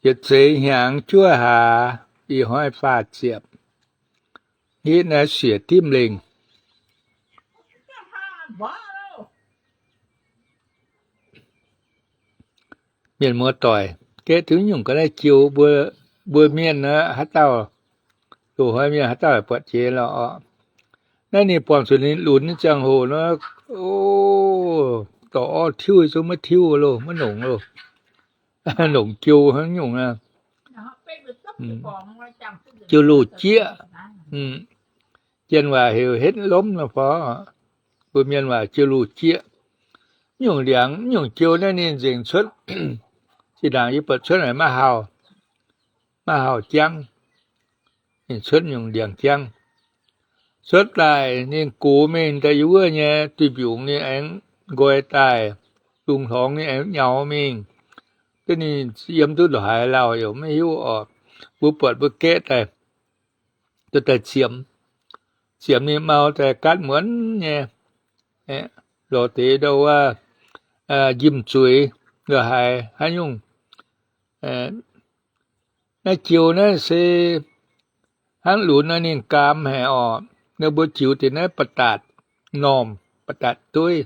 Yietc zeiz hnyangx juov hlaax, ih hnoi faah ziepc, hitv naaiv siec dimv lengh. Mienh muoz-doic, gaeqv duqv nyungc ga'naaiv jiu, mbuo, mbuo mienh aqv, haaix dauh, loz-hnoi mienh haaix dauh buatc jiex lorqc. Naaiv ninh buangh zuqc ninh lunx nyei ziangh hoc nor, o, dorh orv tiuv zungv maiv tiuv loh, maiv nongc loh. Nongc jiu hnangv nyungc aqv. Jiu-luv jieqv. Janx waac heuc heth lomv nor fai, mbuo mienh waac jiu-luv jieqv. Nyungc ndiangx, nyungc jiu naaiv ninh nzengc cuotv. Zinh ndaangc yie buatc cuotv naaic maiv haauh, maiv haauh jangv. Ninh cuotv nyungc ndiangx jangv. Cuotv daaih ninh gox mingh daaih yie wuov nyei duih mbiungc ninh aengx nqoi daaih, lungh hlorngx ninh aengx nyaux mingh. Duqv ninh yiem duqv ndongc haaix lauh yaac maiv hiuv oc. Mbuo buatc mbuo gaeqv daaih, duqv daaih ziemx, ziemx ninh mau daaih gaatv muonz nyei. Lorz deix ndau wuov, njimv-zueiz, ndongc haaix haaix nyungc. Naaiv jiu naaiv se hnangv lunx naaiv ninh gaam haic oc. Ninh mbuo jiu deix naaiv ba'datc normh, ba'datc dueiv,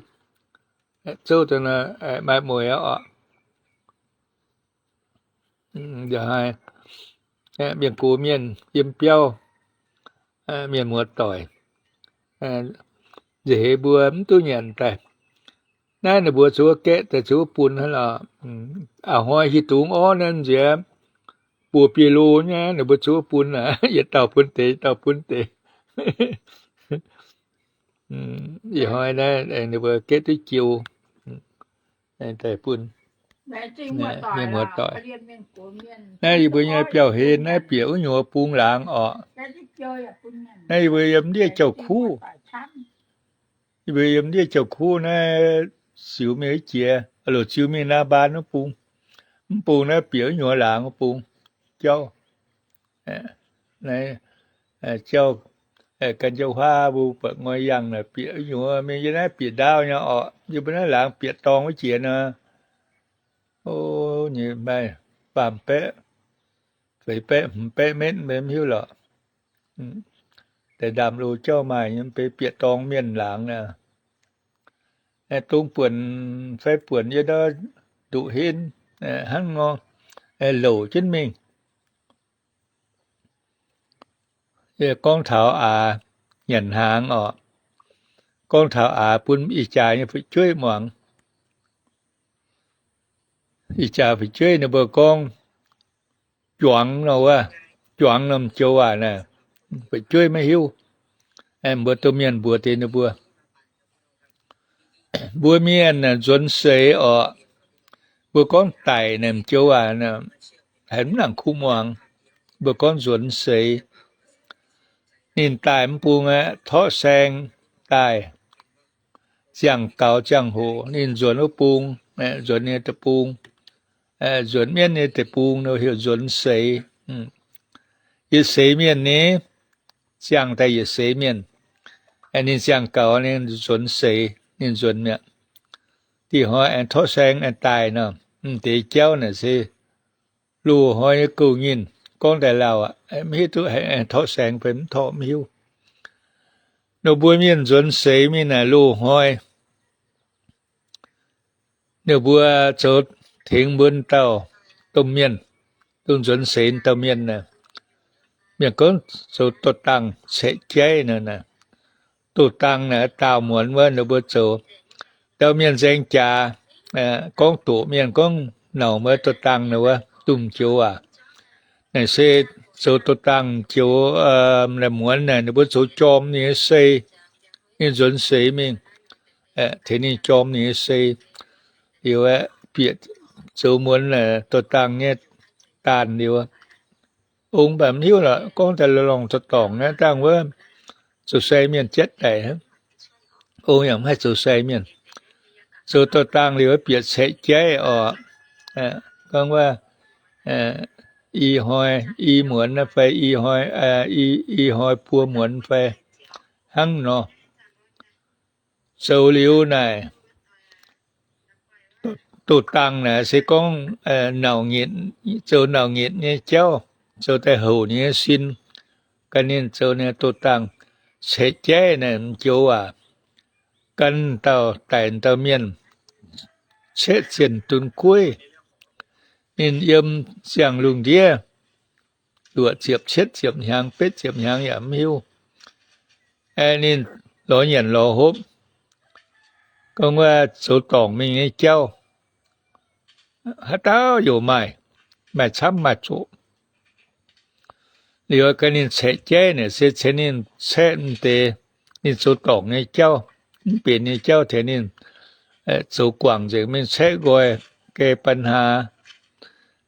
zouv daaih maaih mueiz oc. Mienh gox mienh yiem biauv, mienh muoz-doic, nziex heix mbuo mv duqv nyanc daaih. Naaiv ninh mbuo zuov gaeqv daaih zuov bun hnangv lorqc. A'hnoi hieh dungz orv naaiv nziex buoz biei lo nyei, ninh mbuo zuov bun aqv, yietc dauh bun deix, yietc dauh bun deix. Ih hnoi naaiv ninh mbuo gaeqv duqv jiu daaih bun mienh muoz-doic. Naaiv yie mbuo nyei biauv-hlen naaiv bieqc wuov nyuoz bung laangz oc. Naaiv yie mbuo yiem ndiev jauv-kuv. Yie mbuo yiem ndiev jauv-kuv naaiv ziux mingh jiex, loz ziux mingh naa mbaan wuov bung. Mv bung naaiv bieqc wuov nyuoz laangz wuov bung jauv. Naaiv jauv gan jauv huaav mbuo buatc ngoi yangh naaic bieqc wuov nyuoz mingh, yie naaiv bieqc ndaauv nyei oc. Yie mbuo naaiv laangz bieqc dorngh wuov jiex nor, o, nyei maaih faam baeqv, feix baeqv, hmz baeqv metv maiv hiuv lorqc. Deix ndaamv-loz jauv maaih nyei, mv baac bieqc dorngh mienh laangz naaic. Dongh buonc fai buonc yie ndau nduqc henv hnangv nor, louc jienv mingh. Gorngv taux aax, nyanc hnaangx oc. Gorngv taux aax bun ih jaax nyei fu'jueiv muangx. Ih jaax fu'jueiv ninh mbuo gorngv juangx nor wuov, juangx norm joux waac naaic, fu'jueiv maiv hiuv. Mbuo domh mienh mbuox deix ninh mbuo, mbuo mienh nzuonx seix oc. Mbuo gorngv daic naaic joux waac haiz mv nangc kuh muangx. Mbuo gorngv nzuonx seix. Ninh daaih mv bung aeqv, torqv saeng daaih. Ziangh gaux ziangh hoc ninh nzuonx wuov bung, nzuonx nyei deic-bung, nzuonx mienv nyei deic-bung nor heuc nzuonx seix. Yietc seix mienh ni, ziangh daaih yietc seix mienh. Ninh ziangh gaux ninh nzuonx seix, ninh nzuonx mi'aqv. Dih hnoi aengx torqv saeng aengx daaih nor, m'deix jauv naaic se loz-hnoi nyei gouv nyinh gorngv daaih lauh aqv, mv hiuv duqv aengx torqv saeng fai mv torqv mv hiuv. Ninh mbuo mienh nzuonx seix mingh naaic loz-hnoi, ninh mbuo zoux tengx mbuo dauh domh mienh, dongh nzuonx seix dauh mienh naaic, mienh gorngv zoux dorh dangh caeqv jaiv nor naaic. Dorh dangh naaic daauh muonz wuov ninh mbuo zoux. Dauh mienh nzaeng jaax, gorngv doqc mienh gorngv nauc mbuo dorh dangh nor wuov, domh joux waac. Naaic se zoux dorh dangh joux, naaic muonz naaic ninh mbuo zoux jorm ninh nyei sei, ninh nzuonx seix mingh, tengx ninh jorm ninh nyei sei. Liuz aeqv, bieqc zoux muonz naaic dorh dangh nyei daanh liuz, ong mv baac mv hiuv lorqc, gorngv daaih lorngh dorngc naaiv dangh wuov zoux sai mienh jatv daic. Ong yaac mv haih zoux sai mienh. Zoux dorh dangh liuz bieqc caeqv jaiv oc. Gorngv wuov, i hnoi, i muonz fai i hnoi, i hnoi buo muonz fai hnangv nor. Zoux liuz naaic, doh dangh naaic se gorngv zoux nauc nyitc nyei jauv, zoux daaih houc ninh nyei sin, gan ninh zoux ninh doh dangh, caeqv jaiv naaic m'joux waac, gan dauh daic dauh mienh, caeqv zienh dunx gueiv, ninh yiem ziangh lungh ndiev luoqc ziepc, cietv ziepc hnyangx, betv ziepc hnyangx yaac mv hiuv. Ninh lorz nyanc lorz hopv, gorngv wuov zoux dorngc mingh nyei jauv, haaix dauh yaac maaih, maaih camv maaih zoqc. Liuz gan ninh caeqv jaiv naaic se ceix ninh caeqv m'deix, ninh zoux dorngc nyei jauv, mv benx nyei jauv tengx ninh zoux guangc nzengc mingh, caeqv nqoi, gae ปัญหา,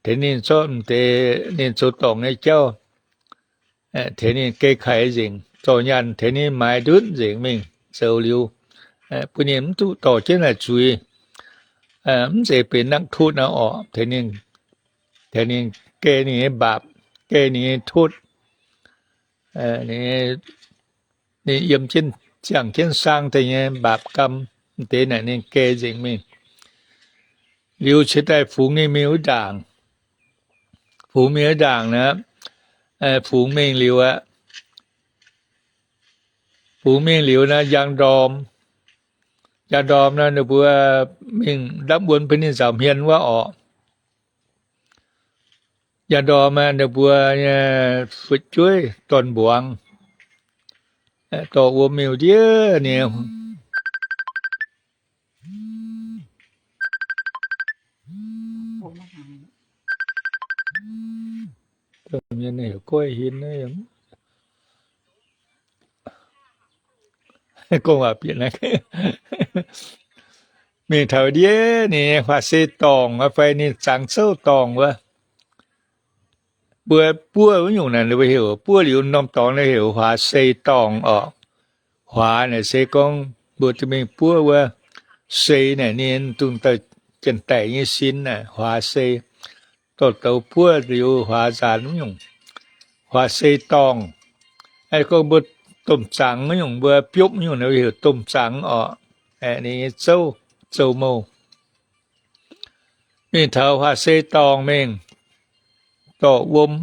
tengx ninh zorqv m'deix ninh zoux dorngc nyei jauv, tengx ninh gae kaaix nzengc, zorc nyaanh tengx ninh maaiz ndutv nzengc mingh zoux liuz, bun ninh mv duqv dorh jienv naaic zuiz, mv zeiz benx นักโทษ naaiv orqc, tengx ninh gae ninh nyei บาป, gae ninh nyei โทษ, ninh yiem jienv ziangh jienv saang daaih nyei บาปกรรม, m'deix naaic ninh gae nzengc mingh. Liuz cingx daaih fungx ninh mingh wuov ndaangc. Fungx mingh wuov ndaangc naaic, fungx mingh liuz aqv. Fungx mingh liuz naaic njang ndorm, njang ndorm naaic ninh mbuo mingh ndapv wuom bun ninh nzaaux hmien wuov orqc. Njang ndorm naaic ninh mbuo nyei fu'jueiv dorn-mbuangz dorh wuom mingh ndiev ninh mingh taux ndiev ninh nyei huaax sei dorngh fai ninh zangx zouv dorngh wuov. Mbuo buov wuov nyungc naaic ninh mbuo heuc buov liuz norm dorngx naaic heuc huaax sei dorngh orqc. Huaax naaic se gorngv mbuo duqv mingh buov wuov, sei naaic ninh dongh dauh janx-daic nyei sin naaic huaax sei. Dorh douz buov liuz huaax nzaanx wuov nyungc, huaax sei dorngh. Gorngv mbuo domh zangx wuov nyungc, mbuo biopv wuov nyungc naaic heuc domh zangx orqc. Ninh nyei zouv, zouv-mouh. Mingh taux huaax sei dorngh mingh dorh wuom.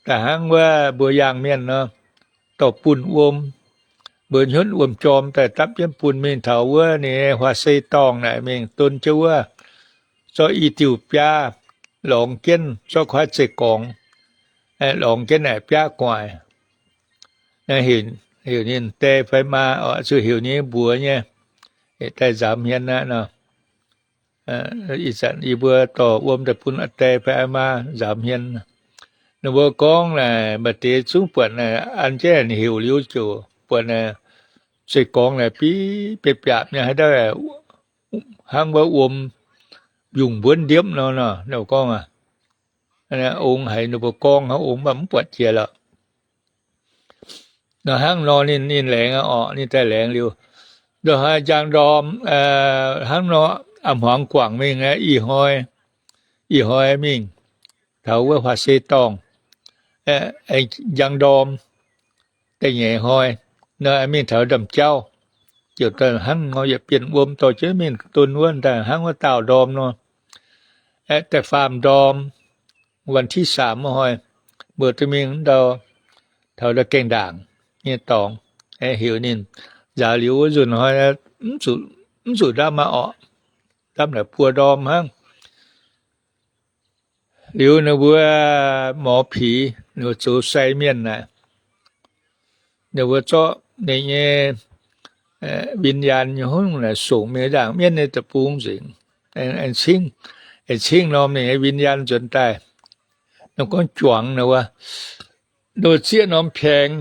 Da'hnangv wuov mbuo yaangh mienh nor, dorh bunh wuom, mbuo hnyunv wuom jorm daaih dapv jienv bun mingh taux wuov ninh huaax sei dorngh naaic mingh don jienv wuov, zorqv i diuh biaav lorngx jienv, zorqv kuaaiv zeiv-gorngx lorngx jienv naaic biaav gu'nguaaic. Naaiv heuc ninh die fai maa, zuqc heuc ninh mbuox nyei, daaih nzaaux hmien aqv nor. Ih zanc yie mbuo dorh wuom daaih bun aa die fai aa maa nzaaux hmien. Ninh mbuo gorngv naaic maaih deix zungv buatc naaic an jienv heuc liuz ziouc buatc naaic zeiv-gorngx naaic biaav biapc nyei haaix dauh hnangv wuov wuom yungh mbuonv ndiepv nor nor, ninh mbuo gorngv aqv. Ong haiz ninh mbuo gorngv hnangv ong mv baac mv buatc jiex lorqc. Nor hnangv nor ninh, ninh laengz orqc, ninh daaih laengz liuz, ndoh haaix njang ndorm, hnangv nor a'hmuangx guangc mingh aqv, ih hnoi, ih hnoi mingh taux wuov huaax sei dorngh, njang ndorm da'nyeic hnoi, nor mingh taux ndaamv-jauv, ziouc daaih hnangv nor yietc bienh wuom dorh jienv mingh don wuov daaih hnangv wuov daauh ndorm nor, aeqv, daaih faam ndorm, วันที่สาม wuov hnoi, mbuo duqv mingh wuov ndau, taux ndau gaengh ndaangc nyei dorngx, aeqv, heuc ninh nzaaux liuz wuov nzunc hnoi, mv zuqc ndamv aqv orqc, ndamv naaic buo ndorm hnangv. Liuz ninh mbuo หมอผี, ninh mbuo zoux sai mienh naaic, ninh mbuo zorqv ninh nyei วิญญาณ nyei hungh naaic songc mingh ndaangc mienv nyei deic-bung nzengc, aengx cingv, aengx cingv norm ninh nyei วิญญาณ nzuonx daaih. Ninh gorngv juangx ninh wuov, ninh mbuo zieqv norm paeng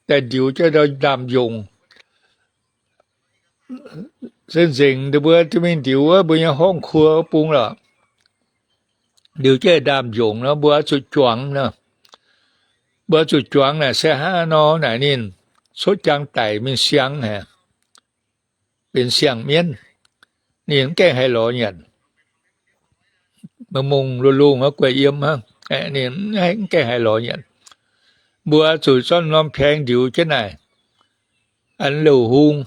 daaih ndiux jienv ndau ndaamv-yongc. Se nzengc ninh mbuo duqv mingh ndiux wuov mbuo nyei ห้องครัว wuov bung lorqc. Ndiux jienv ndaamv-yongc nor mbuo oix zuqc juangx nor. Mbuo oix zuqc juangx naaic se hnangv nor naaic ninh cuotv jangx daic mingh siang haic, benx siang-mienv. Ninh mv gaengh haih lorz nyanc. Mungh-mungh lungh-lungh guaih yiem hnangv, ninh mv gaengh haih lorz nyanc. Mbuo zuqc zorqv norm paeng ndiux jienv naaic, an louh hung,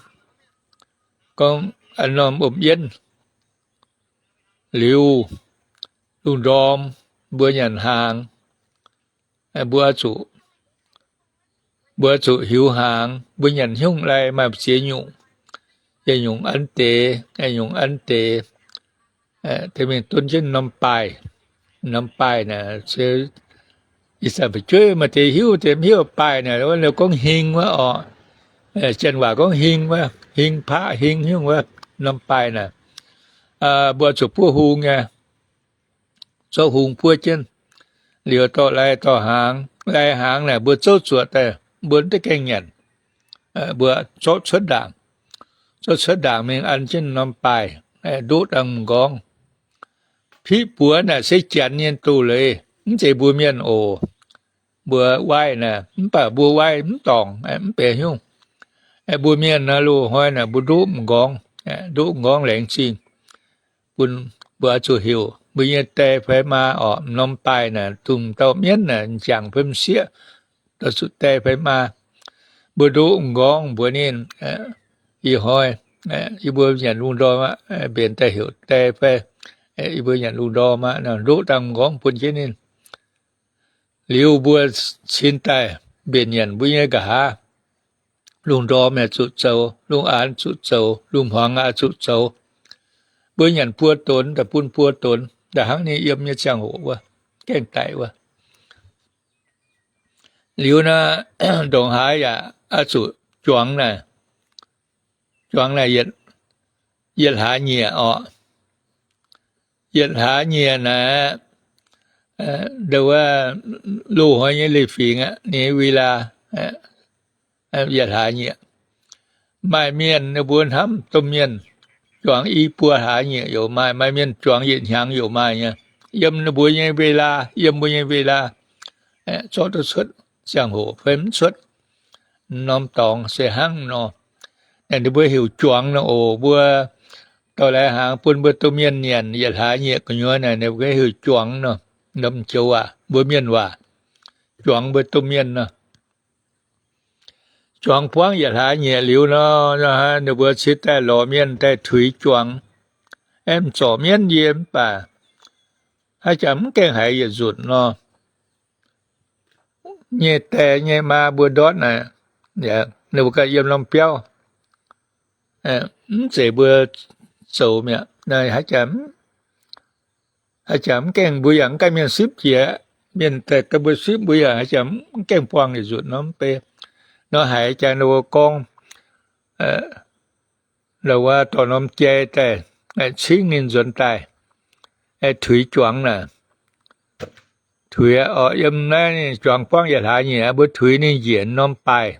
gorngv an norm wuom-yienv, Liuz, lungh ndorm mbuo nyanc hnaangx, mbuo zuqc, mbuo zuqc hiuv hnaangx. Mbuo nyanc hnyungv lai maaih ziex nyungc, yietc nyungc an deix, yietc nyungc an deix. Deix mingh dunv jienv norm baaih. Norm baaih naaic, ih zanc fu'jueiv maaih deix hiuv deix mv hiuv baaih naaic, wuov gorngv hing wuov orqc. Janx waac gorngv hing wuov, hing paqv hing hnyungv wuov, norm baaih naaic. Mbuo zuqc buov hung nyei, zorqv hung buov jienv. Liuz dorh lai dorh hnaangx, lai hnaangx naaic mbuo zouv zuoqc daaih, mbuo mv deix gaengh nyanc. Mbuo zorqv cuotv ndaangc, zorqv cuotv ndaangc mingh an jienv norm baaih, ndoqv dangh m'nqorngv. Piqv buoz naaic se janx nyei doz-leiz, mv zeiz mbuo mienh oc. Mbuo waaiv naaic, mv baac mbuo waaiv mv dorngc, mv benx hnyungv. Mbuo mienh naaic loz-hnoi naaic mbuo ndoqv m'nqorngv, ndoqv m'nqorngv laengz zingh bun mbuo oix zuqc heuc mbuo nyei die fai maa orqc, norm baaih naaic, dongh dauh mienv naaic m'jangc fai m'sieqv, oix zuqc die fai maa. Mbuo ndoqv m'nqorngv mbuox ninh, ih hnoi yie mbuo nyanc lungh ndorm aqv, mbenc daaih heuc die fai, yie mbuo nyanc lungh ndorm aqv. Ndoqv dangh m'nqorngv bun jienv ninh. Liuz mbuo cin daaih mbenc nyanc mbuo nyei nqa'haav. Lungh ndorm yaac zuqc zoux, lungh aanx zuqc zoux, lungh hmuangx yaac zuqc zoux. Mbuo nyanc buo donx, daaih bun buo donx, daaih hnangv ninh yiem nyei ziangh hoc wuov, gaengh daic wuov. Liuz naaic, ndongc haaix yaac oix zuqc juangx naaic, juangx naaic yietc hlaax nyieqc orqc. Yietc hlaax nyieqc naaic, ndo wuov loz-hnoi nyei leiz-fingx aqv, ninh nyei เวลา yietc hlaax nyieqc. Maaih mienh ninh mbuo hnamv domh mienh juangx i buo hlaax nyieqc youc maaih, maaih mienh juangx yietc hnyangx youc maaih nyei. Yiem ninh mbuo nyei เวลา, yiem mbuo nyei เวลา, zorqv duqv cuotv ziangh hoc fai mv cuotv, norm dorngx se hnangv nor. Naaic ninh mbuo heuc juangx nor oc. Mbuo dorh lai hnaangx bun mbuo domh mienh nyanc yietc hlaax nyieqc gu'nyuoz naaic, ninh mbuo heuc juangx nor. Norm joux waac, mbuo mienh waac, juangx mbuo domh mienh nor. Juangx buangv yietc hlaax nyieqc liuz nor, ninh mbuo cingx daaih lorz mienh daaih tuix juangx. Aeqv, zorc mienv yie mv baac haaix jangx mv gaengh haiz yietc nzunc nor. Nyei die nyei maa mbuo ndortv naaic, ninh mbuo ganh yiem norm biauv, mv zeiz mbuo zoux mi'aqv. Haaix jangx, haaix jangx mv gaengh, mbuo yaac mv gaengh mienh sipv jiex. Mienh daaih dongh mbuo sipv, mbuo yaac haaix jangx mv gaengh buangh yietc nzunc nor mv bei. Nor haiz jangx ninh mbuo gorngv, ninh mbuo dorh norm jai daaih, cingv ninh nzuonx daaih, tuix juangx naaic. Tuix oc, yiem naaiv ninh juangx buangv yietc hlaax nyieqc, mbuo tuix ninh njiec norm baaih,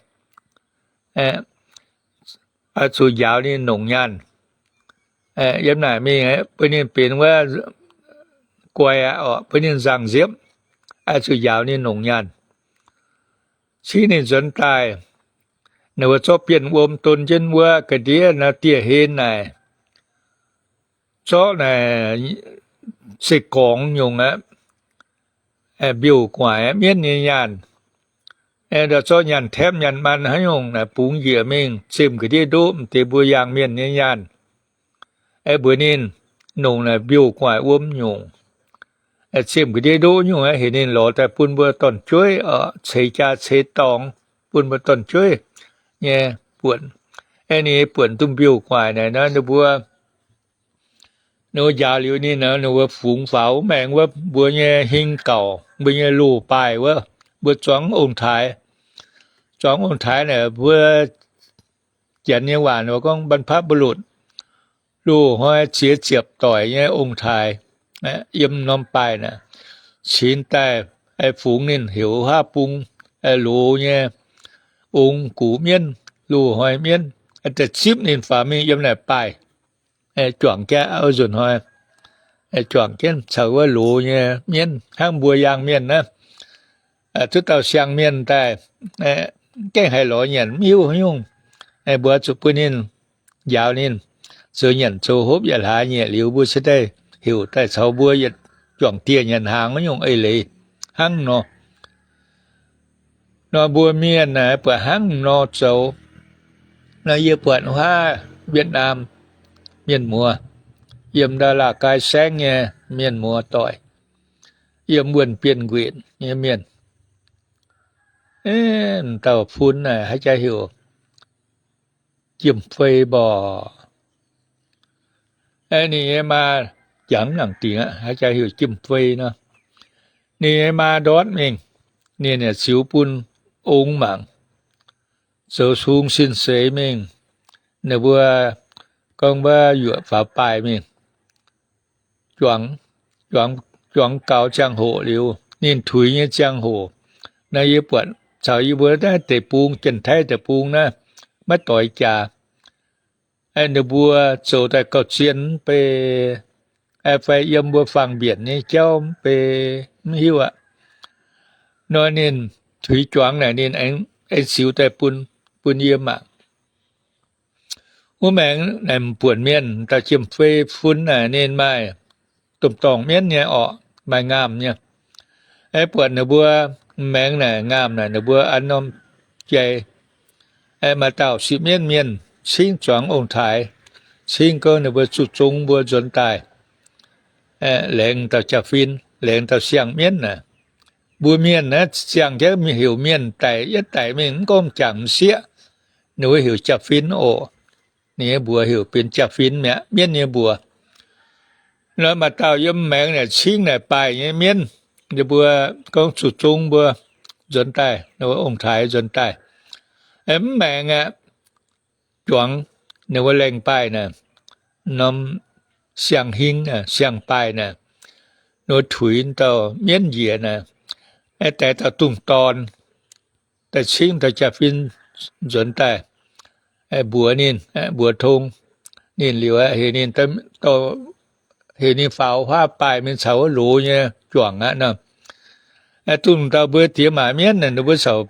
oix zuqc njaaux ninh longc nyaanh. Yiem naaic mingh bun ninh benx wuov guai aqv oc, bun ninh nzangc nziepv, oix zuqc njaaux ninh longc nyaanh. Cingv ninh nzuonx daaih, ninh mbuo zorqv bienh wuom don jienv wuov ga'ndiev nor dieh hlen naaic, zorqv naaic se gorngx nyungc aqv, mbiouh gu'nguaaic mienv nyei nyaanh. Zorqv nyaanh tepv nyaanh maan haaix nyungc naaic bungx njiec mingh, ziemh ga'ndiev ndoqv m'deix mbuo yangh mienh nyei nyaanh. Mbuox ninh, nongc naaic mbiouh gu'nguaaic wuom nyungc, ziemh ga'ndiev ndoqv nyungc aqv, heuc ninh lorz daaih bun mbuo dorn-jueiv oc, ceix jaa ceix dorngx bun mbuo dorn-jueiv nyei buonc. Aeqv, ninh buonc duqv mbiouh gu'nguaaic naaic nor, ninh mbuo, ninh mbuo njaaux liuz ninh nor, ninh mbuo fungx faaux wuov maengx wuov mbuo nyei hingv gauc, mbuo nyei loz-baaih wuov, mbuo zuangx ong-taaix. Zuangx ong-taaix naaic mbuo Janx nyei waac ninh gorngv บรรพบุรุษ, loz-hnoi ziex ziepc doic nyei ong-taaix, yiem norm baaih naaic, cingx daaih fungx ninh heuc haav bung loz nyei ong gux mienv, loz-hnoi mienv, daaih zipv ninh faaux mingh yiem naaic baaih, juangc jienv wuov nzunc hnoi, juangc jienv caux wuov loz nyei mienv hnangv mbuo yangh mienh naaiv. Duqv dauh siang-mienh daaih, mv gaengh haih lorz nyanc, mv hiuv haaix nyungc. Mbuo zuqc bun ninh, njaaux ninh, zoux nyanc zoux hopv yietc hlaax nyieqc liuz, mbuo cingx daaih heuc daaih caux mbuo yietc juangc dieh nyanc hnaangx wuov nyungc eix leiz hnangv nor. Nor mbuo mienh naaic buatc hnangv nor zoux. Nor yie buatc wuov haav Vietnam mienh muoz, yiem ndau laatc gaai saengv nyei mienh muoz-doic, yiem wuonh bienh nquenc nyei mienh. M'dauh fun naaic haaix jaax heuc Jiem Fei mborqc. Ninh nyei maa, jangx nangc dingc aqv, haaix jaax heuc Jiem Fei nor. Ninh nyei maa ndortv mingh, ninh yaac ziux bun ong mangc, zoux sung sin seix mingh. Ninh mbuo gorngv wuov yuoqc faaux baaih mingh, juangc, juangc gaux ziangh hoc liuz, ninh tuix nyei ziangh hoc, naaiv yie buatc caux yie mbuo naaiv deic-bung, Janx-Taiv deic-bung naaiv, maiv doix jaax. Ninh mbuo zoux daaih gauh zien mv bei, fai yiem mbuo fangx mbienc nyei jauv mv bei, mv hiuv aqv. Nor ninh tuix juangc naaic ninh aengx ziux daaih bun, bun yie mangc. Wuov maengx naaic m'buonc mienh, dauh Jiem Fei fun naaic ninh maaih domh dorngh mienv nyei orqc, maaih ngaamh nyei. Aeqv, buatc ninh mbuo maengx naaic ngaamh naaic ninh mbuo an norm jai, aeqv, maaih dauh sipv mienv mienh cingv zuangx ong-taaix, cingv gorngv ninh mbuo zuqc zong mbuo nzuonx daaih, aeqv, laengz dauh jaa-fin, laengz dauh siang-mienv naaic. Mbuo mienh naaiv siang-jauv heuc mienh daic yietv daic mingh, mv gorngv m'jangc m'sieqv, ninh mbuo heuc jaa-fin oc. Ninh nyei mbuox heuc benx jaa-fin mi'aqv, mienv nyei mbuox. Nor maaih dauh yiem maengx naaic cingv naaic baaih nyei mienv, ninh mbuo gorngv zuqc zong mbuo nzuonx daaih, ninh mbuo ong-taaix nzuonx daaih. Aeqv, mv maengx aqv, juangc ninh mbuo laengz baaih naaic, norm siang-hing, siang-baaih naaic, ninh mbuo tuix dauh mienv njiec naaic, aeqv, daix dauh dungz dorn daaih cingv dauh jaa-fin nzuonx daaih, mbuox ninh, mbuox tong ninh liuz, heuc ninh, heuc ninh faaux huaav baaih mingh caux wuov loz nyei juangc aqv nor. Dongh dauh mbuo diex maac mienv naaic, ninh mbuo caux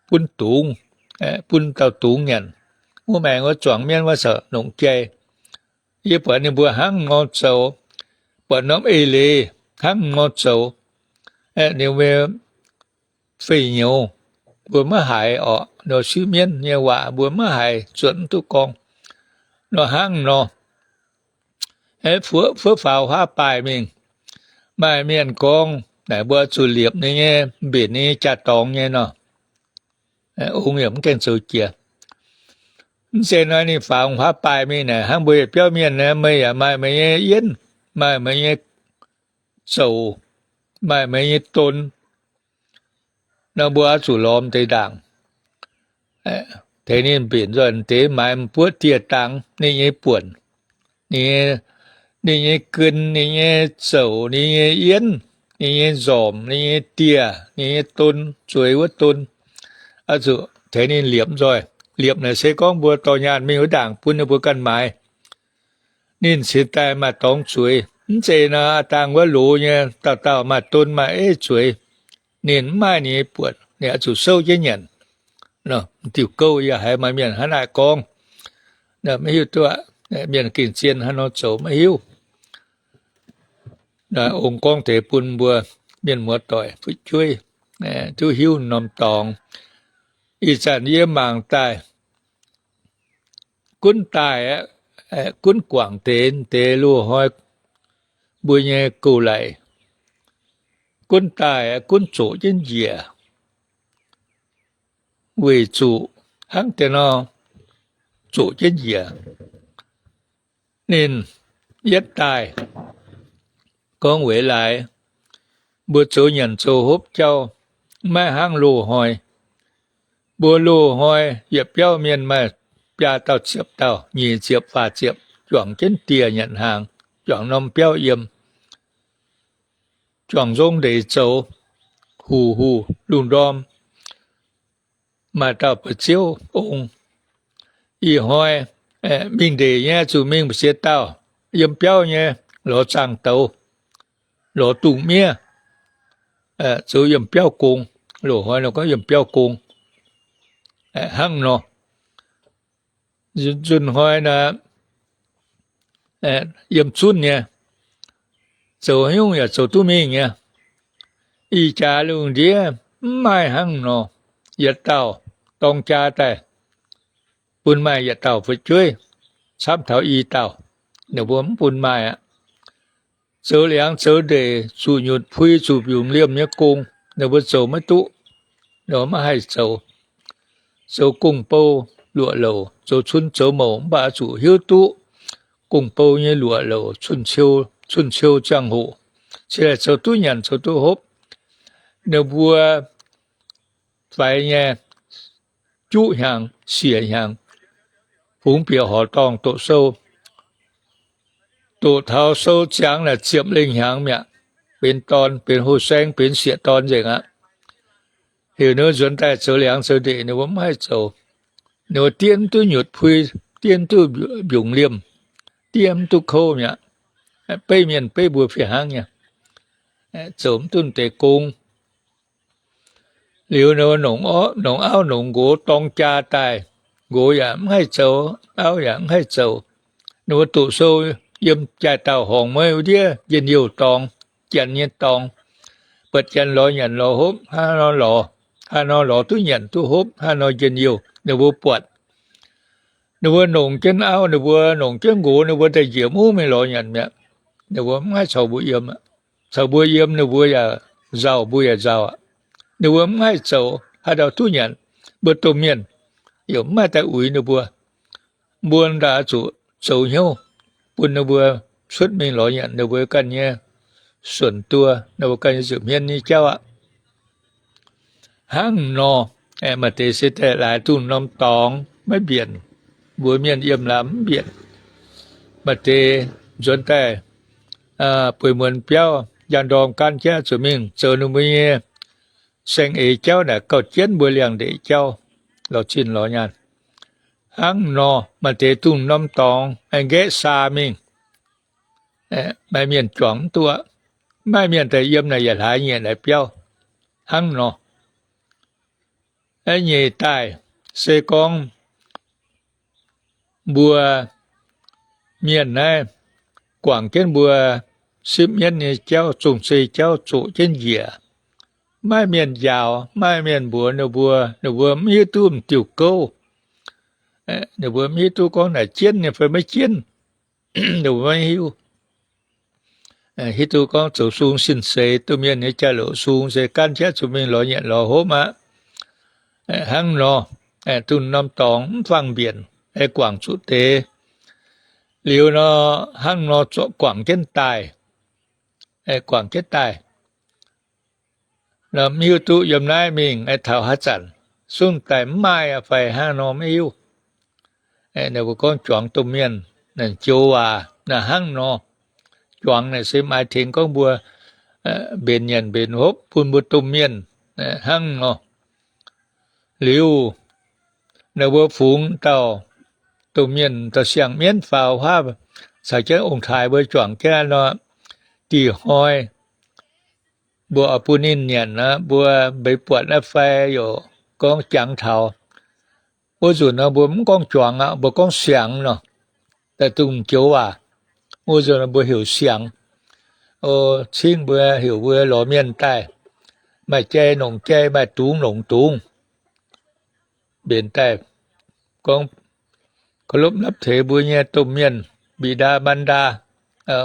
bun dungz, bun dauh dungz nyanc. Wuov maengx wuov zuangx mienv wuov caux longc jai. Yie buatc ninh mbuo hnangv nor zoux, buatc norm eix leiz hnangv nor zoux, ninh mbuo fei nyouz, mbuo maiv haiz orqc, nor sipv mienv nyei waac mbuo maiv haiz, zuotc mv duqv gorngv. Nor hnangv nor, fuov faaux huaav baaih mingh, maaih mienh gorngv naaic mbuo zuqc liepc ninh nyei, mbenc ninh nyei jaa-dorngx nyei nor. Ong yaac mv gaengh zoux jiex. Mv zeiz nor ninh faaux huaav baaih mingh naaic, hnangv mbuo yietc biauv mienh naaic, meih yaac maaih meih nyei yienv, maaih meih nyei zouc, maaih meih nyei don. Nor mbuo oix zuqc lorz deix ndaangc, tengx ninh mbenc nzoih deix maaiz m'buoqv dieh dangx ninh nyei buonc, ninh nyei gen, ninh nyei zouc, ninh nyei yienv, ninh nyei nzormc, ninh nyei dieh, ninh nyei don, zueiz wuov don, oix zuqc tengx ninh liepc nzoih. Liepc naaic se gorngv mbuo dorh nyaanh mingh wuov ndaangc bun ninh mbuo ganh maaiz. Ninh cingx daaih maaih dorngx zueiz. Mv zeiz nor, aa dangh wuov loz nyei dauh dauh maaih don maaih eiv zueiz. Ninh mv maaih ninh nyei buonc, ninh oix zuqc souv jienv nyanc. Diuh gouv yaac haiz maaih mienh hnangv naaic gorngv. Maiv hiuv duqv, mienh gengh zien hnangv nor zoux maiv hiuv. Ong gorngv deix bun mbuo mienh muoz-doic fu'jueiv duqv hiuv norm dorngx. Ih zanc yie mangc daaih, gunv daaih aqv, gunv guangc deix deix loz-hnoi mbuo nyei gouv-laic. Gunv daaih aqv, gunv zoqc jienv njiec, weic zuqc hnangv deix nor zoqc jienv njiec. Ninh yietv daaih gorngv weic laaix mbuo zoux nyanc zoux hopv jauv maiv hnangv loz-hnoi. Mbuo loz-hnoi yietc biauv mienh maaih biaa dauh ziepc dauh, nyic ziepc faah ziepc, juangc jienv dieh nyanc hnaangx, juangc norm biauv yiem, juangc nzong ndeic zoux, huc huc lungh ndorm. Maaih dauh ba'ziouv ong, ih hnoi mingh ndeic nyei zuqc mingh m'sieqv dauh, yiem biauv nyei lorz zaangh douz, lorz dungz miev, zoux yiem biauv gong. Loz-hnoi nor gorngv yiem biauv gong hnangv nor. Nzunc hnoi naaic, yiem zunv nyei, zoux haaix nyungc yaac zoux duqv mingh nyei. Ih jaax lungh ndiev mv maaih hnangv nor. Yietc dauh dorng jaa daaih, bun maaih yietc dauh fu'jueiv camv taux i dauh. ninh mbuo mv bun maaih aqv. Zoux liangx zoux ndeic zuqc nyutc pui zuqc mbiungc liemh nyei gong, ninh mbuo zoux maiv duqv. Ninh mbuo maiv haih zoux. Zoux gong-bou luoqc louc, zoux cun zoux mouc mv baac zuqc hiuv duqv gong-bou nyei luoqc louc, cun-ciou ziangh hoc, cingx laih zoux duqv nyanc zoux duqv hopv. Ninh mbuo faix nyei juqv hnyangx siec hnyangx, fungx bieqc horqc dorngh doqc sou. Doqc taux sou ziangx naaic ziepc lengh hnyangx mi'aqv. Benx dorn, benx houh saeng, benx sieqv dorn nzengc aqv. Heuc ninh mbuo nzuonx daaih zoux liangx zoux ndeic, ninh mbuo mv haih zoux. Ninh mbuo diev mv duqv nyutc pui, diev mv duqv mbiungc liemh, diev mv duqv kouv mi'aqv. Beiv mienh beiv mbuo fih hnangv nyei, zoux mv duqv deix gong. Liuz ninh mbuo nongc auv nongc nqox dorng jaa daaih, nqox yaac mv haih zoux, auv yaac mv haih zoux. Ninh mbuo doqc sou yiem jaaix dauh horngc mueiv wuov ndiev njien-youh dorngx, janx nyei dorngx. Buatc janx lorz nyanc lorz hopv, hnangv nor lorz, hnangv nor lorz duqv nyanc duqv hopv, hnangv nor njien-youh ninh mbuo buatc. Ninh mbuo nongc jienv auv, ninh mbuo nongc jienv nqox, ninh mbuo daaih njiec mungv mingh lorz nyanc mi'aqv. Ninh mbuo mv haih caux mbuo yiem. Caux mbuo yiem ninh mbuo yaac nzauh, mbuo yaac nzauh aqv. Ninh mbuo mv haih zoux haaix dauh duqv nyanc. Mbuo domh mienh yaac mv maaih daaih uix ninh mbuo. Mbuo ndaaih zuqc zoux hnyouv bun ninh mbuo cuotv mingh lorz nyanc ninh mbuo ganh nyei suonc duo, ninh mbuo ganh nyei nza'hmien nyei jauv aqv. Hnangv nor, maaih deix se daaih laaix dunh norm dorngx maiv mbienc, mbuox mienh yiem lamz mv mbienc. Maaih deix nzuonx daaih bueix muonz biauv, njang-ndorm gaanv jaav zuqc mingh zoux ninh mbuo nyei saeng-eix jauv naaic gauh jienv mbuo liangx-ndeic jauv, lorz zinh lorz nyaanh. Hnangv nor, maaih deix dunh norm dorngx aengx nqaeqv saa mingh, maaih mienh juangc mv duqv, maaih mienh daaih yiem naaic yaac hlaax nyeic naaic biauv. Hnangv nor, nyeic daaih se gorngv mbuo mienh naaiv guangc jienv mbuo sipv mienv nyei jauv, zong-zei jauv zoqc jienv njiec. Maaih mienh njaaux, maaih mienh mbuox ninh mbuo, ninh mbuo mv hiuv duqv m'diuh gouv. Ninh mbuo mv hiuv duqv gorngv naaic jienv nyei fai maiv jienv. Ninh mbuo maiv hiuv. Hiuv duqv gorngv zoux sung sin seix, domh mienh nyei jauv-louc sung se gaanv jaav zuqc mingh lorz nyanc lorz hopv aqv. Hnangv nor, dunh norm dorngx mv fangx mbienc, guangc zuqc deix. Liuz nor, hnangv nor zorqv guangc jienv daaih, guangc jienv daaih. Mv hiuv duqv yiem naaiv mingh taux haaix zanc, sunv daaih mv maaih fai hnangv nor maiv hiuv. Ninh mbuo gorngv juangc domh mienh, joux waac naaic hnangv nor. Juangc naaic se maaih tengx gorngv mbuo mbenc nyanc mbenc hopv bun mbuo domh mienh hnangv nor. Liuz, ninh mbuo fungx dauh domh mienh, dauh siang-mienv faaux huaav caux jienv ong-taaix mbuo juangc jienv nor, dih hnoi mbuo oix bun ninh nyanc aqv, mbuo mbeix buatc naaiv fai yaac gorngv jangx taux. Wuov nzunc nor mbuo mv gorngv juangc aqv, mbuo gorngv siangx nor. Daaih dungx joux waac, wuov nzunc nor mbuo heuc siangx. O, cingv mbuo heuc mbuo lorz mienh daaih, maaih jai nongc jai, maaih dungz nongc dungz. Mbenc daaih gorngv เคารพนับถือ mbuo nyei domh mienh, บิดามารดา,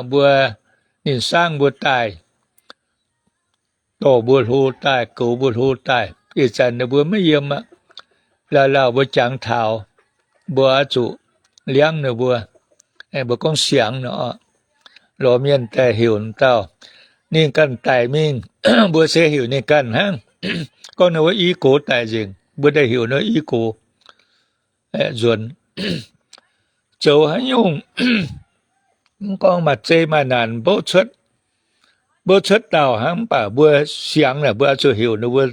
mbuo, ninh saangv mbuo daaih, dorh mbuo hlo daaih, goux mbuo hlo daaih. Ih zanc ninh mbuo maiv yiem aqv. Lauh lauh mbuo jangx taux, mbuo oix zuqc liangv ninh mbuo. Mbuo gorngv siangx nor, lorz mienh daaih heuc dauh, ninh ganh daic mingh, mbuo se heuc ninh ganh hnangv. Gorngv ninh wuov i gox daic nzengc, mbuo daaih heuc ninh i gox nzuonx. Zoux haaix nyungc, mv gorngv maaih zei maaih naanc mbouv cuotv, mbouv cuotv dauh hnangv, mv baac mbuo siangx naaic mbuo oix zuqc heuc ninh mbuo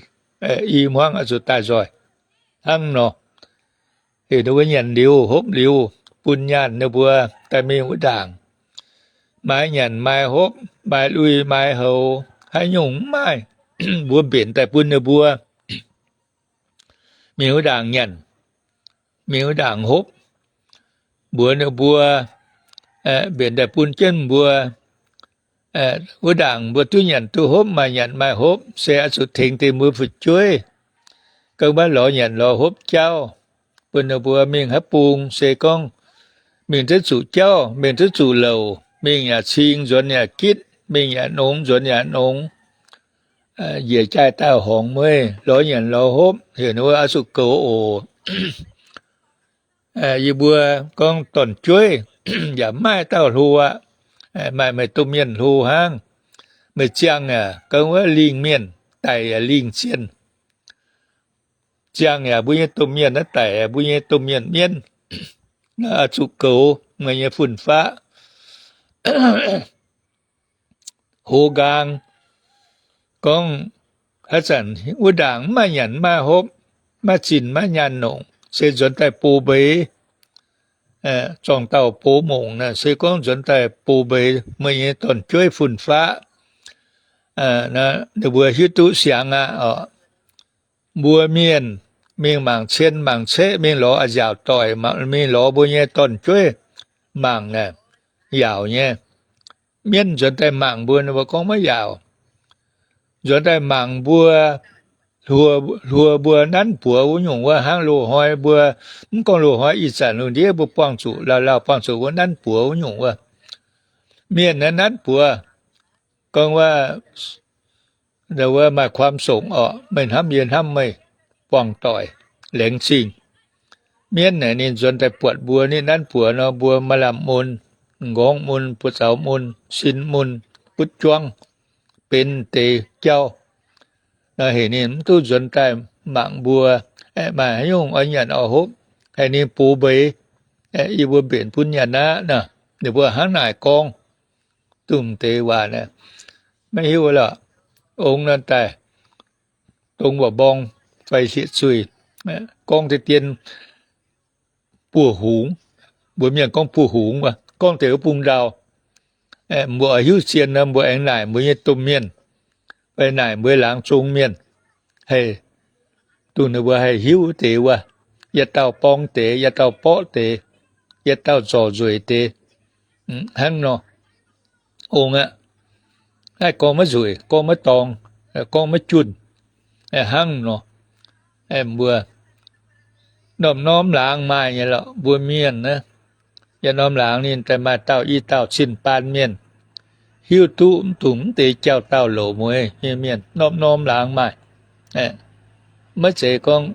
i hmuangv oix zuqc daaih nzoih hnangv nor. Heuc ninh mbuo nyanc liuz hopv liuz, bun nyaanh ninh mbuo daaih mingh wuov ndaangc, maaiz nyanc maaiz hopv, maaiz lui maaiz houx, haaix nyungc mv maaih, mbuo mbenc daaih bun ninh mbuo mingh wuov ndaangc nyanc, mingh wuov ndaangc hopv. Mbuox ninh mbuo, mbenc daaih bun jienv mbuo wuov ndaangc mbuo duqv nyanc duqv hopv, maaih nyanc maaih hopv, se oix zuqc tengx deix mbuo fu'jueiv, gengh maiv lorz nyanc lorz hopv jauv, bun ninh mbuo mingh haaix bung se gorngv mingh duqv zuqc jauv, mingh duqv zuqc louc, mingh yaac cing, nzuonx yaac gitv, mingh yaac nongx, nzuonx yaac nongx, njiec jaaix dauh horngz mueiz, lorz nyanc lorz hopv, heuc ninh mbuo oix zuqc goux oc. Yie mbuo gorngv dorn-jueiv yaac maaih dauh hlo aqv, maaih meih domh mienh hlo hnangv. Meih ziangh yaac gorngv wuov lingh mienh, daic yaac lingh zienh. Ziangh yaac mbuo nyei domh mienh, daic yaac mbuo nyei domh mienh mienv. Oix zuqc goux meih nyei fun-faqv. Hoz nqaang, gorngv haaix zanc wuov ndaangc mv maaih nyanc mv maaih hopv, maiv zinh maiv nyaanh longc, se nzuonx daaih box mbeix. Zorngh dauh box mongc naaic se gorngv nzuonx daaih box mbeix meih nyei dorn-jueiv fun-faqv. Ninh mbuo hiuv duqv siangx aqv oc. Mbuo mienh mingh mangc cien mangc ceqv, mingh lorz a'nziaauc doic, mingh lorz mbuo nyei dorn-jueiv mangc naaic, yaauc nyei. Mienv nzuonx daaih mangc mbuo, ninh mbuo gorngv maiv yaauc. Nzuonx daaih mangc mbuo, hluo mbuo nanv buoz wuov nyungc wuov hnangv loz-hnoi mbuo, mv gorngv loz-hnoi ih zanc lungh ndiev mbuo buangh zuqc, lauh lauh buangh zuqc wuov nanv buoz wuov nyungc wuov. Mienh naaiv nanv buoz, gorngv wuov maaih ความสุข orqc, meih hnamv yie hnamv meih, buangh doic, laengz zingh. Mienv naaic ninh nzuonx daaih buatc mbuo ninh nanv buoz nor, mbuo maaih lamh mun, m'nqorngv mun, buoz-zaux mun, sin mun, butv juangv, benx deix jauv. Nor heuc ninh mv duqv nzuonx daaih mangc mbuo, aeqv, maaih haaix nyungc oix nyanc oix hopv, haiz ninh box mbeix, aeqv, yie mbuo mbenc bun nyanc aqv nor. Ninh mbuo hnangv naaic gorngv, dongh deix waac naaic, maiv hiuv lorqc. Ong nor daaih dongz mba'mborng fai sieqv zuih, gorngv deix dien buoz-hungx. Mbuo mienh gorngv buoz-hungx, gorngv deix wuov bung ndau. Mbuo oix hiuv zien nor, mbuo aengx naaic mbuo nyei domh mienh, fai naaic mbuo laangz zong mienh, haih dongh ninh mbuo haih hiuv deix wuov, yietc dauh borng deix, yietc dauh borqv deix, yietc dauh zorc nzueic deix, hnangv nor. Ong aqv, naaiv gorngv maiv nzueic, gorngv maiv dorngx, gorngv maiv junh, hnangv nor. Mbuo norm-norm laangz maaih nyei lorqc, mbuo mienh naaiv. Yietc norm laangz ninh daaih maaih dauh i dauh cin-baan mienh, hiuv duqv mv dungx mv deix jauv-dauh loz-mueiz nyei mienh, norm-norm laangz maaih. Maiv zeiz gorngv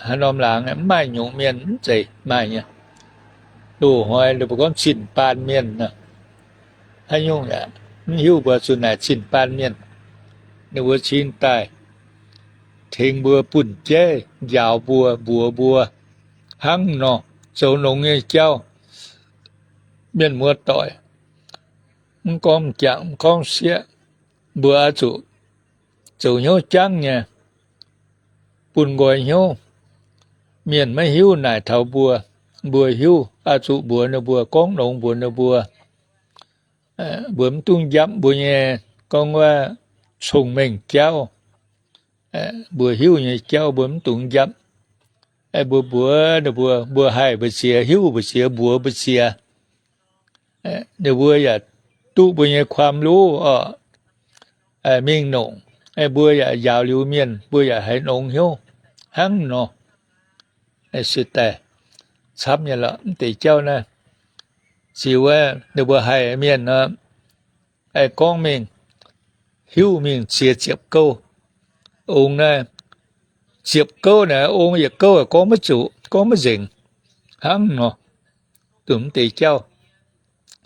haaix norm laangz mv maaih nyungc mienh, mv zeiz, maaih nyei. Loz-hnoi ninh mbuo gorngv cin-baan mienh nor, haaix nyungc yaac mv hiuv mbuo zuqc naaic cin-baan mienh. Ninh mbuo cingx daaih tengx mbuo bunh jeiv, njaaux mbuo, mbuox mbuo hnangv nor, zoux nongx nyei jauv, mienh muoz-doic, mv gorngv m'jangc mv gorngv sieqv, mbuo oix zuqc zoux hnyouv jangv nyei, bun nqoi hnyouv. Mienh maiv hiuv naaic taux mbuo, mbuo hiuv oix zuqc mbuox ninh mbuo, gorngv nongx mbuox ninh mbuo. Mbuo mv dungx njapv mbuo nyei, gorngv wuov, cong-mengh jauv. Mbuo hiuv nyei jauv mbuo mv dungx njapv. Mbuo mbuox ninh mbuo, mbuo haih mbu'ziex, hiuv mbu'ziex, mbuox mbu'ziex, ninh mbuo yaac duqv mbuo nyei ความรู้ orqc, mingh nongc. Mbuo yaac njaaux liuz mienh, mbuo yaac haiz nongx hnyouv hnangv nor. Se daaih camv nyei lorqc, mv deix jauv naaiv. Ziux wuov ninh mbuo haih mienh nor, gorngv mingh, hiuv mingh ziex ziepc gouv. Ong naaiv, ziepc gouv naaic, ong yietc gouv gorngv maiv zuqc, gorngv maiv nzengc hnangv nor. Dongh mv deix jauv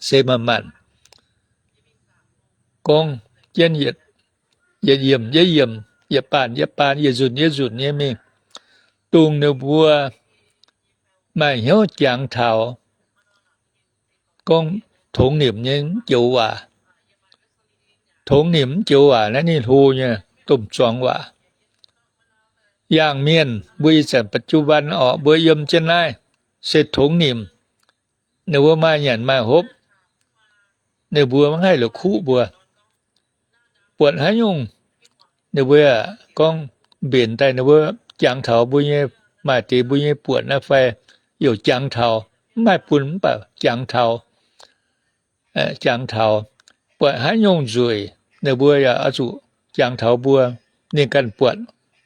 se manc-manc gorngv jienv, yietc yiemc yietc yiemc, yietc baanh yietc baanh, yietc nzunc yietc nzunc nyei mingh, dongh ninh mbuo maaih hnyouv jangx taux gorngv tongx nimc nyei mv joux waac. Tongx nimc mv joux waac naaiv ninh hlo nyei domh zuangx waac. Yangh mienh mbuo ih zanc ปัจจุบัน orqc, mbuo yiem jienv naaiv se tongx nimc. Ninh mbuo maaih nyanc maaih hopv, ninh mbuo maiv haih la'kuqv mbuo. Buatc haaix nyungc, ninh mbuo yaac gorngv mbenc daaih, ninh mbuo jangx taux mbuo nyei, maaih deix mbuo nyei buonc naaiv fai, youc jangx taux, mv maaih bun mv baac jangx taux, jangx taux. Buatc haaix nyungc nzueic, ninh mbuo yaac oix zuqc jangx taux mbuo, ninh ganh buatc.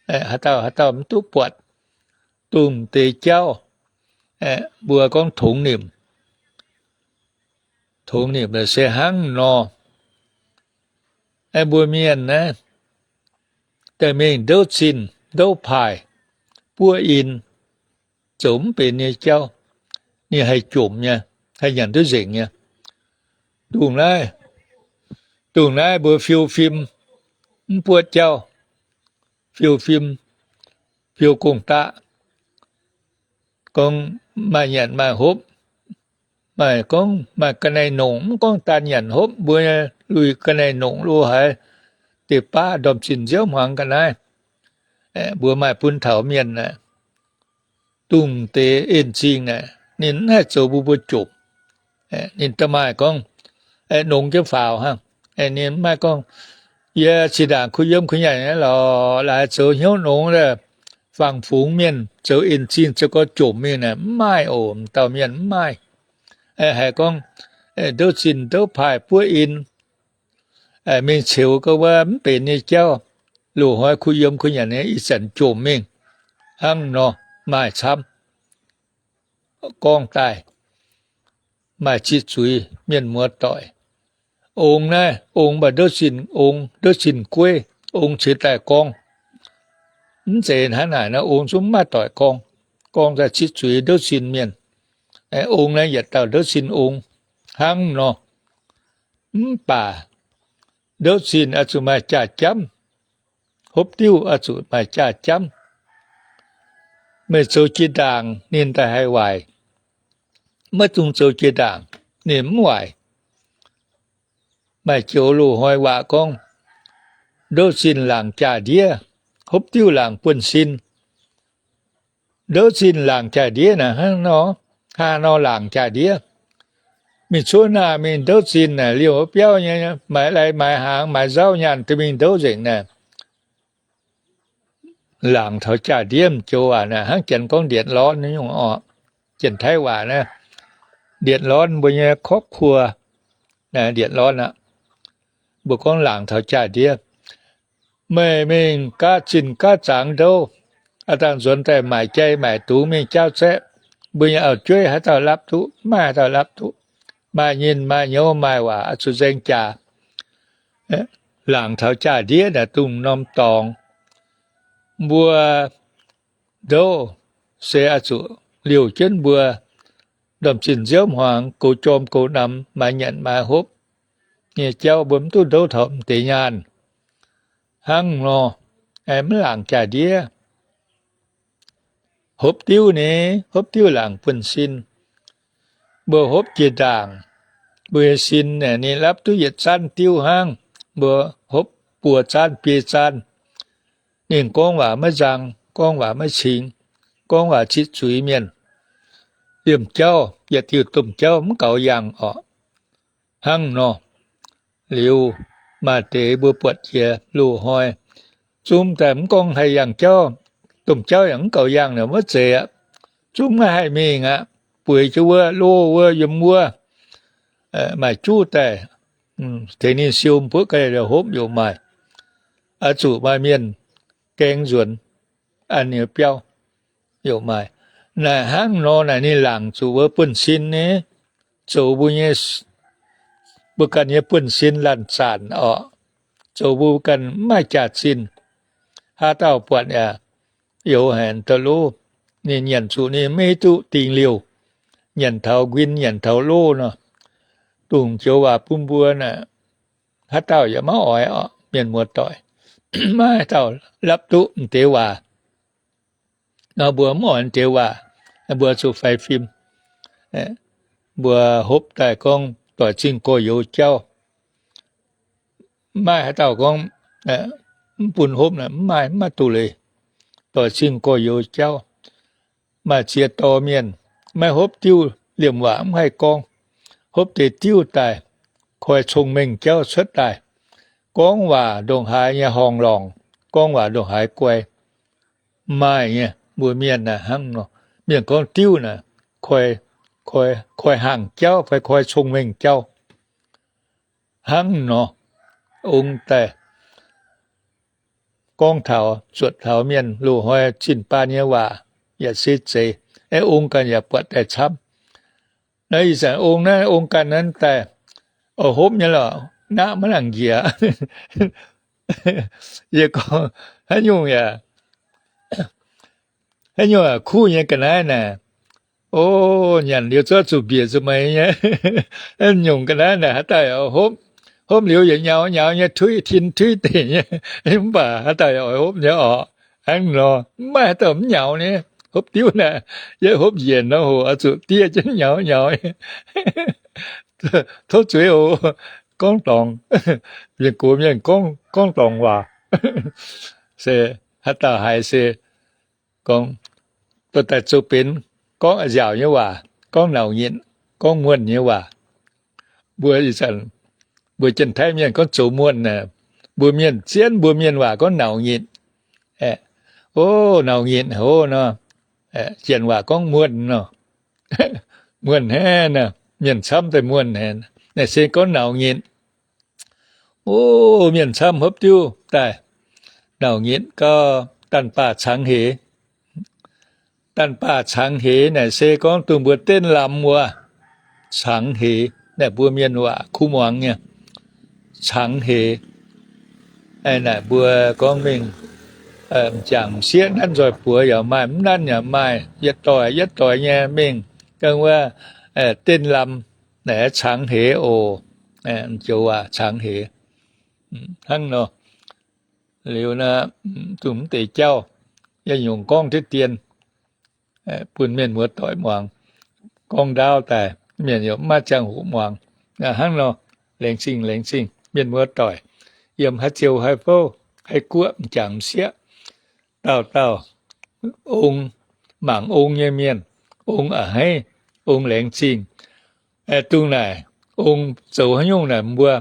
Haaix dauh haaix dauh mv duqv buatc. Dongh deix jauv mbuo gorngv tongx nimc. Tongx ninh se hnangv nor. Mbuo mienh naaiv, daaih mingh ndouv zinh ndouv paaih, buov in, zoux mv benx nyei jauv, ninh haih jomc nyei, haih nyanc duqv nzengc nyei. Dongh naaiv, dongh naaiv mbuo fiou fim, mv buoqv jauv, fiou fim, fiou gong-daqv, gorngv maaih nyanc maaih hopv, maaih gorngv maaih ga'naaiv nongc, mv gorngv daan nyanc hopv, mbuo lui ga'naaiv nongc lo haaix deix baav ndorm-zinh nziouv hmuangx ga'naaiv, mbuo maaih bun taux mienh aeqv, dongh deix en-zingh aeqv, ninh mv haih zoux mbuo mbuo jomc. Ninh da'maaih gorngv, nongx jienv faaux hnangv. Ninh mv maaih gorngv, yie zinh ndaangc kuh yiem kuh nyanc nyei lorqc, laaix zoux hnyouv nongx, fangx-fungx mienh zoux en-zingh zoux gau jomc mingh naaic, mv maaih oc. M'dauh mienh mv maaih. Haiz gorngv ndouv zinh ndouv paaih buov in, mingh ceux gau wuov mv benx nyei jauv, loz-hnoi kuh yiem kuh nyanc nyei ih zanc jomc mingh, hnangv nor maaih camv. Gorngv daaih maaih ziqc zuiz mienh muoz-doic. Ong naaiv, ong mv baac ndouv zinh ong, ndouv zinh gueiv, ong ceix daaih gorngv. Mv zeiz hnangv naaic nor, ong zungv mv maaih doic gorngv. Gorngv daaih ziqc zuiz ndouv zinh mienh. Ong naaiv yietc dauh ndouv zinh ong hnangv nor. Mv baac ndouv zinh oix zuqc maaih jaa-jamv, hopv diuv oix zuqc maaih jaa-jamv. Meih zoux jiex ndaangc ninh daaih haih waaic. Maiv dungx zoux jiex ndaangc ninh mv waaic. Maaih joux loz-hnoi waac gorngv, ndouv zinh laangc jaa-ndiev, hopv diuv laangc buonv-sin. Ndouv zinh laangc jaa-ndiev naaic hnangv nor, hnangv nor laangc jaa-ndiev. Mingh cuotv naaic mingh ndouv zinh naaic liouh wuov biauv nyei, maaiz lai maaiz hnaangx maaiz nzauv nyaanh duqv mingh ndouv nzengc naaic. Laangc taux jaa-ndiev joux waac naaic hnangv janx gorngv ndietc lorn nyungc oc. Janx-Taiv waac naaiv, ndietc lorn mbuo nyei ครอบครัว, ndietc lorn aqv. Mbuo gorngv laangc taux jaa-ndiev. Meih mingh gaav zinh gaav zangx ndouv, aav dangh nzuonx daaih maaic jai maaic dungz mingh jaauv zaeqv, mbuo nyei auv-jueiv haaix dauh lapv duqv? Mv maaih haaix dauh lapv duqv. Maaih nyinh maaih nyouz maaih waac oix zuqc nzaeng jaax. Laangc taux jaa-ndiev naaic dongh norm dorngx. Mbuo ndouv se oix zuqc liouh jienv mbuo ndorm-zinh nziouv hmuangx, goux jorm goux namx, maaiz nyanc maaiz hopv nyei jauv, mbuo mv duqv ndouv taux m'deix nyaanh. Hnangv nor, mv laangc jaa-ndiev. Hopv diuv ni, hopv diuv laangc buonv-sin. Mbuo hopv jiex ndaangc, mbuo nyei sin ninh lapv duqv yietc zaanv diuv hnangv. Mbuo hopv buo zaanv biei zaanv, ninh gorngv waac maiv nzang, gorngv waac maiv cingx, gorngv waac ziqc zuiz mienh. Liemh jauv yietc diuh domh jauv mv gaux yangh orqc. Hnangv nor, liuz maaih deix mbuo buatc jiex loz-hnoi, zungv daaih mv gorngv haih yangh jauv, domh jauv yaac mv gaux yangh nor maiv zeiz aqv. Zungv maiv haih mingh aqv. Bueix jienv wuov, loz wuov, yiem wuov, maaih juv daaih tengx ninh siou mbuoqv ga'naaiv hopv youc maaih. Oix zuqc maaih mienh gaeng nzuonx an ninh biauv youc maaih. Naaic hnangv nor naaic ninh laangc zuqc wuov buonv-sin nyei, zoux mbuo nyei, mbuo ganh nyei buonv-sin laanh zaanc orqc, zoux mbuo ganh mv maaih jaax-zinh. Haaix dauh buatc yaac youx haic da'lov. Ninh nyanc zuqc ninh maiv hiuv duqv dingx liouh, nyanc taux nquin nyanc taux loz nor. Dongh joux waac bun mbuo naaic, haaix dauh yaac maiv oix orqc, mienh muoz-doic. Maiv haaix dauh lapv duqv m'deix waac. Nor mbuo mv oix m'deix waac, mbuo zuqc faix fim. Mbuo hopv daaih gorngv doix zingh gorx-youz jauv. Maiv maaih haaix dauh gorngv mv bun hopv, mv maaih, mv maaih duqv leiz. Doix zingh gorx-youz jauv, maaih ziex dorh mienh maiv hopv diuv, liemh waac mv haih gorngv. Hopv deix diuv daaih, koi cong-mengh jauv cuotv daaih, gorngv waac ndongc haaix nyei horngh lorngc, gorngv waac ndongc haaix guai. Maaih nyei, mbuo mienh naaic hnangv nor. Mienh gorngv diuv naaic, koi, koi hnaangx jauv fai koi cong-mengh jauv. Hnangv nor, ong daaih gorngv taux, zuotc taux mienh loz-hnoi zinh baan nyei waac yaac se zeiz. Ong ganh yaac buatc daaih camv. Naaiv ih zanc ong naaiv, ong ganh naaiv daaih oix hopv nyei lorqc, naqv maiv nangc njiec. Yie gorngv, haaix nyungc yaac, haaix nyungc yaac kuv nyei ga'naaiv naaic. O, nyanc liuz zorqv zuqc mbiec zuqc meih nyei. Nyungc ga'naaiv naaic haaix dauh yaac hopv, hopv liuz yaac nyaux nyaux nyei, tuiv tin tuiv deic nyei. Mv baac haaix dauh yaac oix hopv nyei orqc. Hnangv nor, mv maaih haaix dauh mv nyaux nyei. Hopv diuv naaic, yietv hopv njiec nor hoc oix zuqc diev jienv nyaux nyaux. Tov zuiz oc. Gorngv dorngc, mienh gox mienh gorngv dorngc waac. Se haaix dauh haiz se gorngv dorh daaih zoux benx gorngv nziaauc nyei waac, gorngv nauc nyitc, gorngv muonh nyei waac. Mbuo ih zanc mbuo Janx-Taiv mienh gorngv zoux muonh naaic, mbuo mienh zien mbuo mienh waac gorngv nauc nyitc. O, nauc nyitc hov nor, Janx waac gorngv muonh nor. Muonh haic nor, mienh camv daaih muonh haic. Naaic se gorngv nauc nyitc. O, mienh camv hopv diuv daaih, nauc nyitc gauh daanh baah cangx heix. Daanh baah cangx heix naaic se gorngv dongh mbuo denv lamz wuov, cangx heix. Naaic mbuo mienh waac kuv muangx nyei, cangx heix. Naaic mbuo gorngv mingh m'jangc m'sieqv nanv nzoih buoz yaac maaih, mv nanv yaac maaih, yietc doic yietc doic nyei mingh ganh wuov, denv lamz naaic cangx heix oc. Joux waac cangx heix hnangv nor. Liuz naaic, dongh mv deix jauv, yie nyungc gorngv diqv dien bun mienh muoz-doic muangx. Gorngv ndaauv daaih mienh yaac mv maaih ziangh hoc muangx. Hnangv nor, laengz zingh, laengz zingh mienh muoz-doic, yiem haaix ziou haaix fouv, haaix guoqv, m'jangc m'sieqv, dauh dauh ong, mangc ong nyei mienh, ong a'hneiv, ong laengz zingh. Dongh naaic ong zoux haaix nyungc naaic mbuo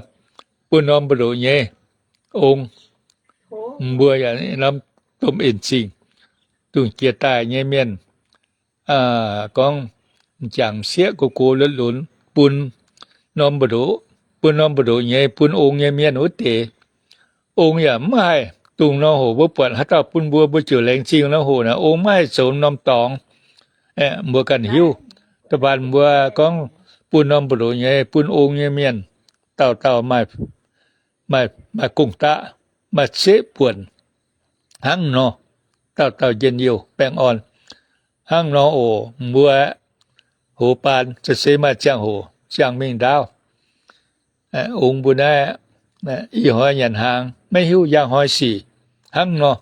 bun norm mbu'ndoqc nyei ong, mbuo yaac norm domh en zingh. Dongh jiex daaih nyei mienh gorngv m'jangc m'sieqv gox gox lunx lunx bun norm mbu'ndoqc, bun norm mbu'ndoqc nyei, bun ong nyei mienh wuov deix. Ong yaac mv haih dongh nor hoc mbuo buatc haaix dauh bun mbuo, mbuo ziouc laengz zingh nor hoc naaic ong mv haih zoux norm dorngx. Mbuo ganh hiuv, da'faanh mbuo gorngv bun norm mbu'ndoqc nyei, bun ong nyei mienh, dauh dauh maaih, maaih gong-daqv, maaih zeqv buonc hnangv nor, dauh dauh njien-youh baengh orn hnangv nor oc. Mbuo hoz baan za'gengh maaih ziangh hoc ziangh mingh ndaauv. Ong mbuo naaiv, ih hnoi nyanc hnaangx maiv hiuv njang hnoi sic hnangv nor.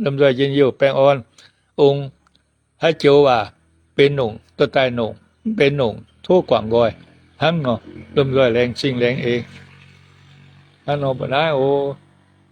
Lomh nzoih njien-youh baengh orn. Ong haaix joux waac benx nongc dorh daaih nongc, mv benx nongc tov guangc nqoi hnangv nor. Lomh nzoih laengz zingh laengz eix hnangv nor. Mbuo naaiv oc,